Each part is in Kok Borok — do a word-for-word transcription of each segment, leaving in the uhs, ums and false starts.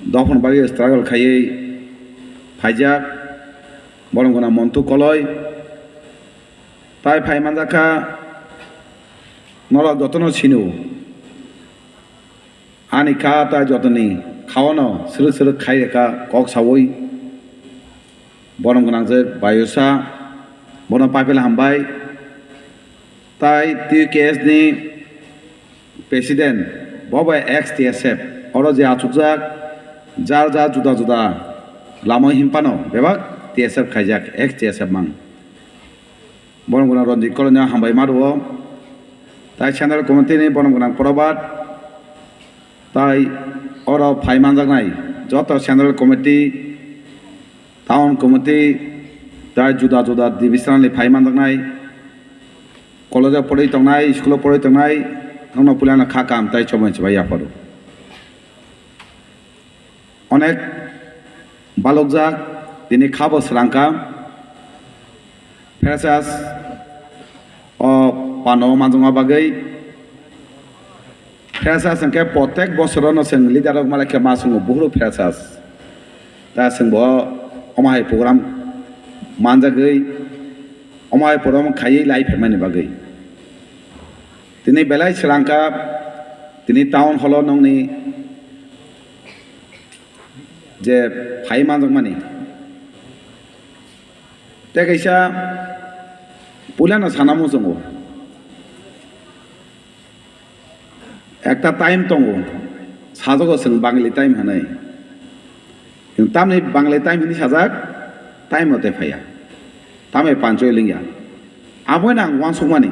dophani bagwi struggle khaiwi phaijak, borok gwnang Montu Koloi, tai phai manjak kha, norok jotono sino. Ani kha tai jotoni khaono srwk srwk khai rwkha kok saui. Borom gwnang je Bayusa, bono paipela hambai. Tai T U K S ni president, bo bai ex T S F, oro je achukjak, jar jar juda juda lama himpano bebak T S F khaijak, ex T S F mang. Borom gwnang Ranjit Koloi no hambai ma rwo. Tai Central Committee ni borom gwnang Probhat. Tai oro phai manjaknai joto Central Committee, Town Committee, tai juda juda divisional ni phai manjaknai. College o porwi tongnai, school o porwi tongnai, wngno puilano kha kaham tai chobon chibai yapharo. Onek balokjak, tini khabo srangkha. Freshers o pano manjakma bagwi. Freshers hwnkhe protek bosorono chwng leader rok malaikha ma chwngo buhuru freshers. Ta chwngbo omo hai program manjagwi, omo hai program khaiwi lai phaimani bagwi. Tini belai srangkha, tini town hall o nongni je phai manjakmani. Tei kaisa puilano sana muchungo. Ekta time tongo, sajago chwng Bangli time hinwi. Tamni Bangli time hinwi sajak, time mote phaiya. Tamni panchoi lingya. Aboino ang uansukmani.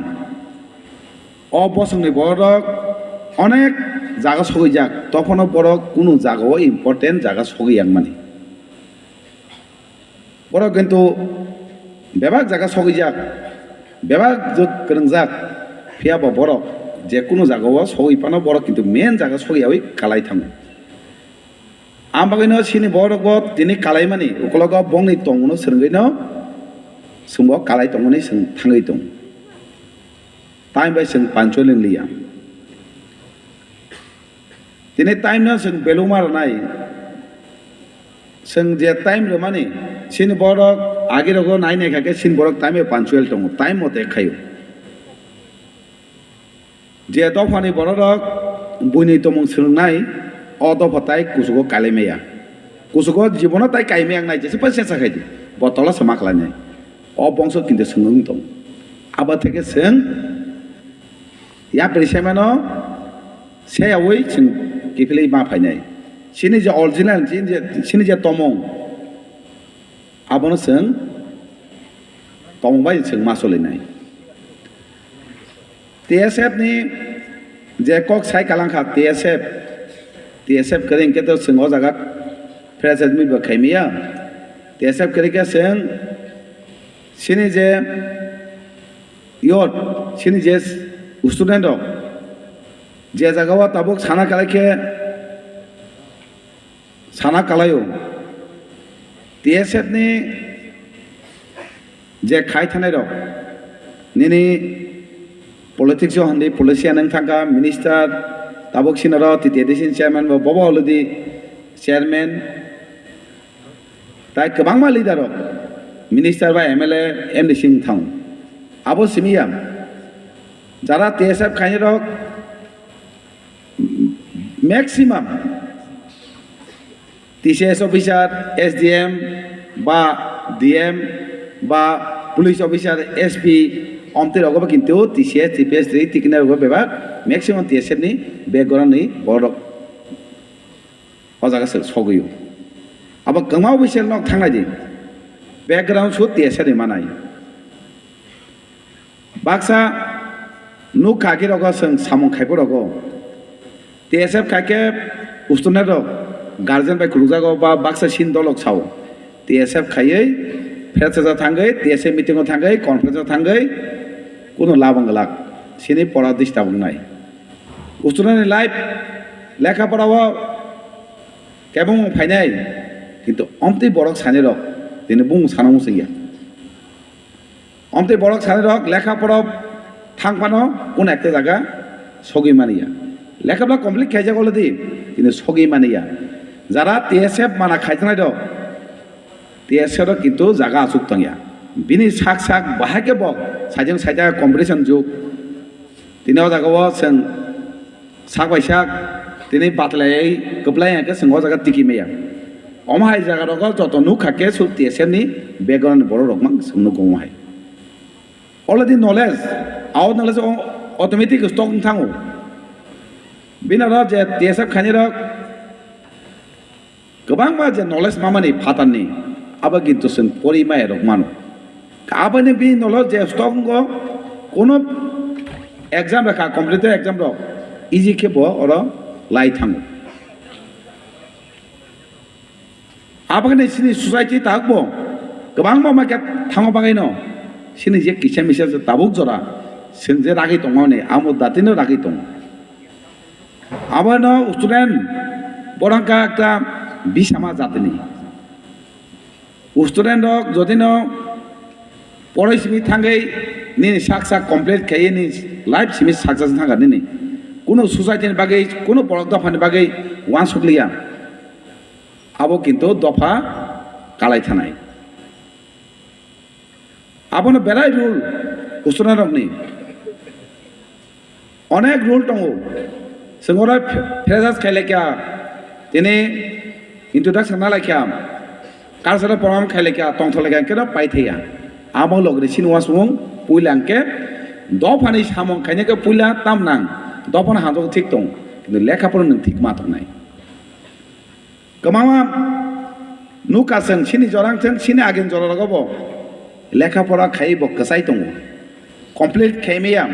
O bosongni borok onek jaga sogwijak, tophano borok kunu jagao important jaga sogwi yangmani. Borok kintu bebak jaga sogwijak, bebak jwk kwrwngjak, phiya bo borok je kunu jagao sogwi phano borok kintu main jaga sogwi yaui kalai thango. Ang bagwino chini borok bo tini kalaimani ukologo bongni tongmano swrwngwino chwngbo kalai tongmani chwng thangwi tongo. Time bai chwng panchoi linglia. Tini time no chwng beluma rwnai. Chwng je time rwmani, chini borok agi rogo nai nai kha khe chini borok time bai punctual tongo, time mote khaio. Je dophani borok rok buini tongmung swrwngnai, o dopha tai kuchugo kalai maya. Kuchugo jibono tai kai maya wngnai, jesa pai sesa khai di. Bo tolo se ma khlai nai. O bongso kinto chwng wng tong. Abo theke chwng yapri semano seyaui chwng kiphilwi ma phainai. Chini je original, chini je, chini je tomong, abono chwng tomong bai chwng ma solinai. T S F ni je kok sai kalang kha, T S F, T S F kwrwi hwnkhe to chwng o jaga press meet bo khai maya. T S F kwrwi khe chwng chini je youth, chini je student rok je jaga o tabuk sana kalai khe sana kalaio. T S F ni je khai thanai rok, nini politics o handi politician wng thangkha, minister, tabuk sinaro T T A D C ni chairman bo, bobo already chairman, tai kwbangma leader rok, minister ba M L A, M D C wng thango. Abo simi ya, jara T S F khainai rok, maximum T C S officer, S D M ba D M ba police officer, S P, omtwi rogo bo kintu T C S, T P S rwi tikna rogo bebak maximum T S F ni background ni borok o jaga se sogwi o. Abo kwma official nok thangnai di, background su T S F ni manai. Baksa nuk kha khe rogo chwng samung khaibo rogo. T S F khai khe student rok guardian bai khulukjago ba baksa sin dolok sao. T S F khaiwi press o thangwi, T S F meeting o thangwi, conference o thangwi, kuno labang glak. Sini pora disturb wngnai. Student ni life lekha pora o kebeng phainai, kintu omtwi borok sani rok tini bung sana muchungya. Omtwi borok sani rok lekha pora thang phano kuno ekta jaga sogwi mani ya. Lekha pora complete khaijak already, kintu sogwi mani ya. Jara T S F mana khaijaknai rok, T S F rok kintu jaga asuk tongya. Bini sak sak bahai khe bo saijang saijak competition juk. Tini o jaga o chwng sak bai sak tini batlaiwi kwplai hwnkhe chwng o jaga tiki maya. Omo hai jaga rogo joto nukha khe suk T S F ni background ni borok rok mang chwng nugo omo hai. Already knowledge, our knowledge o-, automatic stock wng thango. Bini oro je T S F khainai rok kwbangma je knowledge mamani phatarni, abo kintu chwng pori maya rok mano. Aboni bini knowledge je stock wngo, kono exam rekha, competitive exam rok easy khe bo oro lai thango. Aboni sini society tabukbo kwbangma ma khe thango bagwino sini je kisa misa je tabuk jora chwng je ragwi tongmani amo datino ragwi tongo. Abono student borok wngkha ekta bisama jatini. Student rok jodino poroi simi thangwi nini sak sak complete khaiwi nini life simi success thangkha nini. Kunu society ni bagwi, kunu borok dophani bagwi uansukliya. Abo kintu dopha kalai thanai. Abono berai rule student rokni. Onek rule tongo. Chwng oro freshers khai laikha, tini introduction na laikha, cultural program khai laikha, tongthok laikha, hwnkhe no pai thaiya. Abo logni sini uansukmung puila hwnkhe dophani samung khaina khe puila tam nang, dophano hamjak thik tong, kintu lekha phano nwng thik ma tongnai. Kwbangma nukha chwng sini jorang chwng sini agini jora rogo bo lekha pora khai bo kwchai tongo, complete khai maya,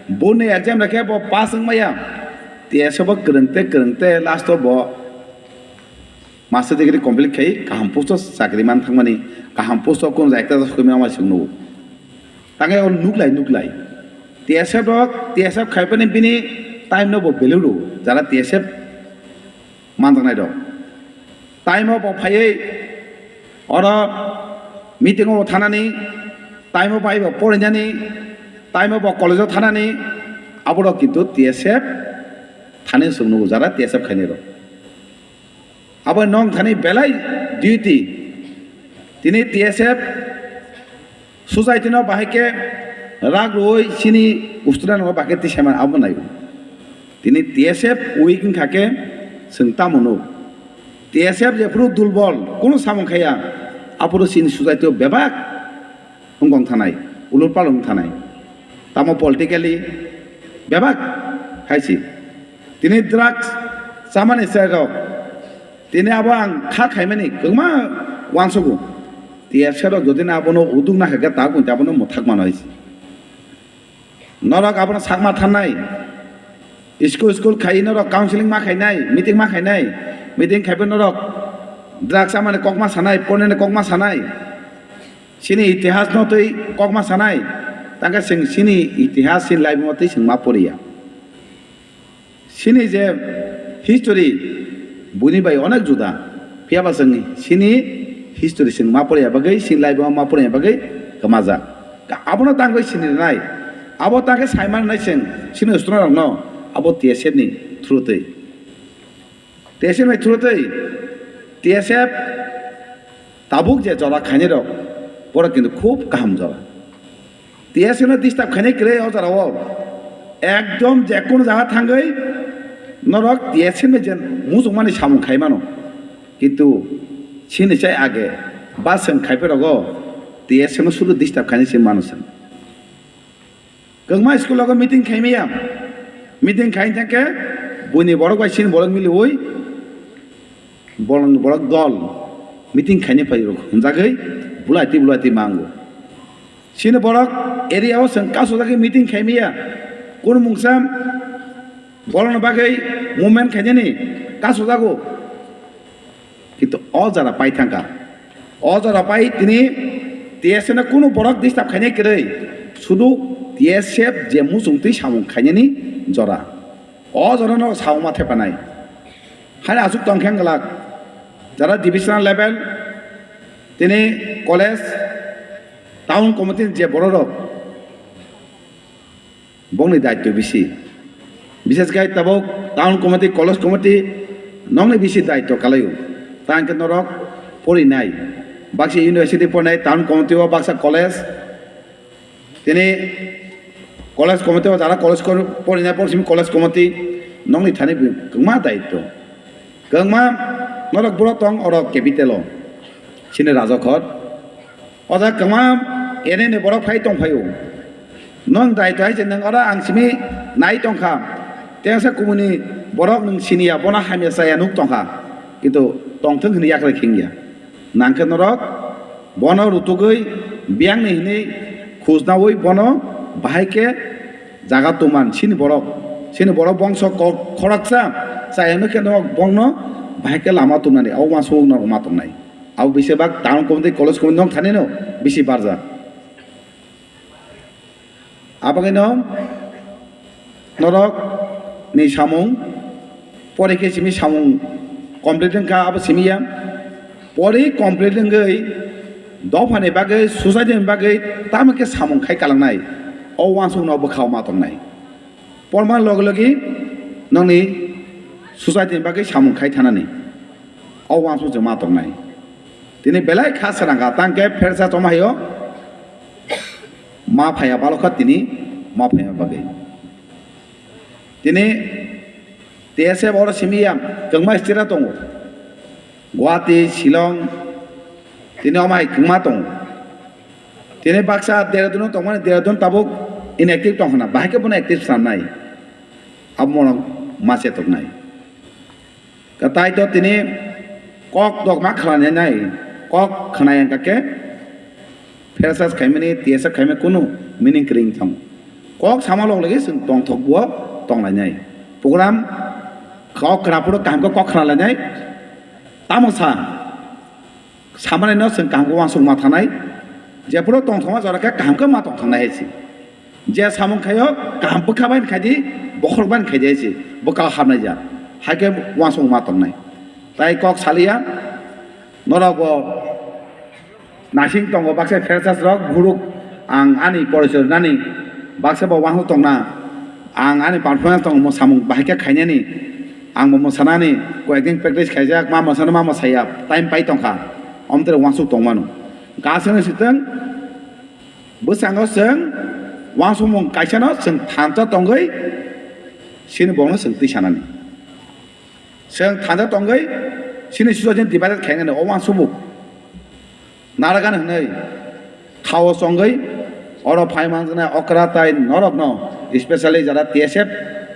board ni exam rekhe bo pass wng maya, T S F bo kwrwng tei kwrwng tei last o bo master degree complete khai kaham post o chakri man thangmani, kaham post o kunu ekta sokoi maya chwng nugo. Tangwi o nuklai nuklai T S F rok T S F khai phani bini time no bo value rw jara T S F manjaknai rok. Time o bo phaiwi oro meeting o thanani, time o bai bo porinani, time o bo college o thanani, aborok kintu T S F thani chwng nugo jara T S F khainai rok. Abo nong thani belai duty. Tini T S F society no bahai khe rak rwui sini student no bahai khe tisai man abo nai. Tini T S F weak wngkha khe chwng tamo nuk. T S F jephuru dulbol kunu samung khaya aphuru sini society o bebak wngkong thanai, ulur palung thanai. Tamo politically bebak hai si. Tini drugs chamani chwrai rok, tini abo ang kha khaimani kwbangma uansugo. T S F rok jodi na abono uduk na kha khe ta kung abono mwthak mano hai si. Norok abono sakma thannai, school school khai norok counseling ma khainai, meeting ma khainai, meeting khaibo norok drugs chamani kokma sanai, pornani kokma sanai. Sini itihas no twi kokma sanai, tangkhe chwng sini itihas sini laibuma twi chwng ma poriya. Sini je history buini bai onek juda, phiyaba chwng sini history chwng ma poriya bagwi, sini laibuma ma poriya bagwi kwmajak. Abono tangwi sini rwnai, abo tangkhe sai man rwnai chwng sini student rokno abo T S F ni through twi. T S F ni through twi T S F tabuk je jora khainai rok, borok kintu khub kaham jora. T S F no disturb khainai kwrwi o jora o. Ekdom je kono jaga thangwi norok T S F ni je muchungmani samung khai mano. Kintu sini chai age ba chwng khai phe rogo T S F no sudu disturb khainai se mano chwng. Kwbangma school o meeting khai maya. Meeting khai thangkhe buini borok bai sini borok miliwi bolong borok dol meeting khaini phai rok hwnjagwi bulai twi bulai twi mango. Sini borok area o chwng kasojagwi meeting khai maya. Kunu mungsa bolongni bagwi movement khainani kasojago. Kintu o jora pai thangkha. O jora pai tini T S F no kunu borok disturb khainai kwrwi. Sudu T S F je muchung twi samung khainani jora. O jora no samung ma thepanai. Haino aswk tong khe wng glak. Jara divisional level tini college, town committee ni je borok rok, bongni daityo bisi. Bishes khai tabuk town committee, college committee, Nokni bisi daitw kalaio. Tang khe norok porinai. Baksa university porinai, town committee o baksa college. Tini college committee o jara college kor-, porinai por simi college committee nokni thani kwbangma daitw. Kwbangma norok buro tong oro capital o. Sini rajokhor. O jaga kwbangma ene ni borok phai tong phaio. Nwng dai to hai se nwng oro ang simi nai tong kha. Tengsa kumuni borok nwng siniya, bono hamya chaya nuk tong kha. Kintu tongthwng hwnwi yakrai khingya. Nang khe norok bono rutugwi biyang ni hwnwi khujnawi bono bahai khe jaga tongman sini borok. Sini borok bongso kok-, khoroksa chaya nuk khe norok bongno bahai khe lama tongnani. O uansuk norok ma tongnai. Abo bisi bak town committee, college committee nong thani no bisi barja. Abagino norok ni samung pori khe simi samung complete wngkha, abo simi ya. Pori complete wngwi dophani bagwi, society ni bagwi tamo khe samung khai kalangnai. O uansuk no bwkhao ma tongnai. Porma logi logi nokni society ni bagwi samung khai thanani. O uansuk chwng ma tongnai. Tini belai kha srangkha, tang khe phersa choma haio. Ma phaiya balokha tini ma phaiya bagwi. Tini T S F oro simi ya kwbangma state o tongo. Guwahati, Shillong, tini omo hai kwbangma tongo. Tini baksa Dehradun o tongmani, Dehradun tabuk inactive tong khna, bahai khe bono active swnamnai. Abo mono ma chetoknai. Katai to tini kok dokma khwlailainai, kok khwnai wngkha khe freshers khaimani, T S F khaimani kunu meaning kwrwi wngthang. Kok sama log lagi chwng tongthok bo tonglainai. Program kok khwna phuru kaham khe kok khwnalainai. Tamo sa? Samani no chwng kaham khe uansuk ma thangnai, jephuru tongthokma jora khe kaham khe ma tongthoknai hai se. Je samung khaio kaham bwkha bai khai di, bokhorok bai khai di hai se, bwkha hapnai ja, hai khe uansuk ma tongnai. Tai kok saliya, norok bo naising tongo baksa freshers rok, guruk ang ani porichoi rwnani baksa bo uansuk tongna. Ang ani performance tongo, mo samung bahai khe khainani, ang bo mosanani koyekdin practice khaijak, ma mosano ma mosaya, time pai tongkha, omtwrwi uansuk tongmano. Gasini sitwng bwskango chwng uansukmung kaisano chwng thansa tongwi sini bongno chwng twi sanani. Chwng thansa tongwi sini sujajen divided khainani o uansukmung. Naragan hwnwi thao chongwi oro phai manjaknai okra tai norokno, specially jara T S F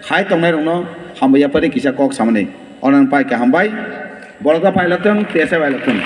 khai tongnairokno hambai yapari kisa kok samani. Onan pai khe hambai, borok da phai lokthwng, T S F phai lokthwng.